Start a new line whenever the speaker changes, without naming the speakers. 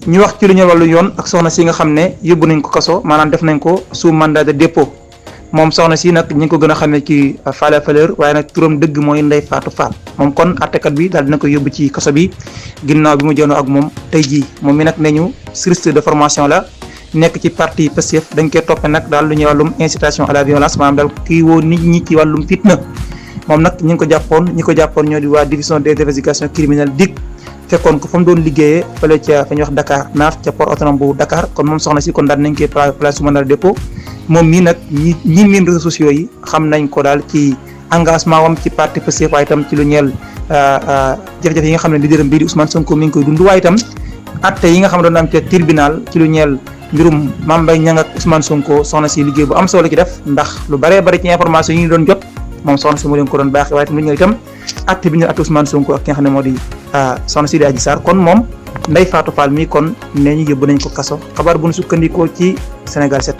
ñu wax ci lu ñu wàllu yoon ak soxna si nga xam ne yóbbu nañ ko kaso maanaam def nañ ko sous mandat de dépôt moom soxna si nag ñi ngi ko gën a xamee ci Falla Fleur waaye nag turam dëgg mooy Ndeye Fatou Fall moom kon àttekat bi daal dina ko yóbbu ci kaso bi ginnaaw bi mu joonoo ak moom tey jii moom mi nag ne ñu juriste de formation la nekk ci parti Pastef dañ koy toppe nag daal lu ñuy wàllum incitation à la violence maanaam daal kii woo nit ñi ci wàllum fitna moom nag ñi ko jàppoon ñoo di waa division des investigations criminelles DIC fekkoon ko fa mu doon liggéeyee fële ca fa ñuy wax Dakar naaf ca port autonome bu Dakar kon moom soxna si kon daal nañ koy place sous mandat de dépôt moom mii nag ñi miin réseaux sociaux yi xam nañ ko daal ci engagement wam ci parti Pastef waaye itam ci lu ñeel jafe-jafe yi nga xam ne leader bii di Ousmane Sonko mi ngi koy dund waaye itam atte yi nga xam ne doon am ca tribunal ci lu ñeel mbirum Mame Mbaye Niang ak Ousmane Sonko soxna si liggéey bu am solo ci def ndax lu baree bari ci information yi ñu doon jot moom soxna si mu leen ko doon baaxee waaye itam lu ñeel itam atte bi ñu atte Ousmane Sonko ak ki nga xam ne moo di soxna si di Adji Sarr kon moom Ndeye Fatou Fall mi kon nee ñu yóbbu nañ ko kaso xabaar bu ñu sukkandikoo ci Sénégal 7.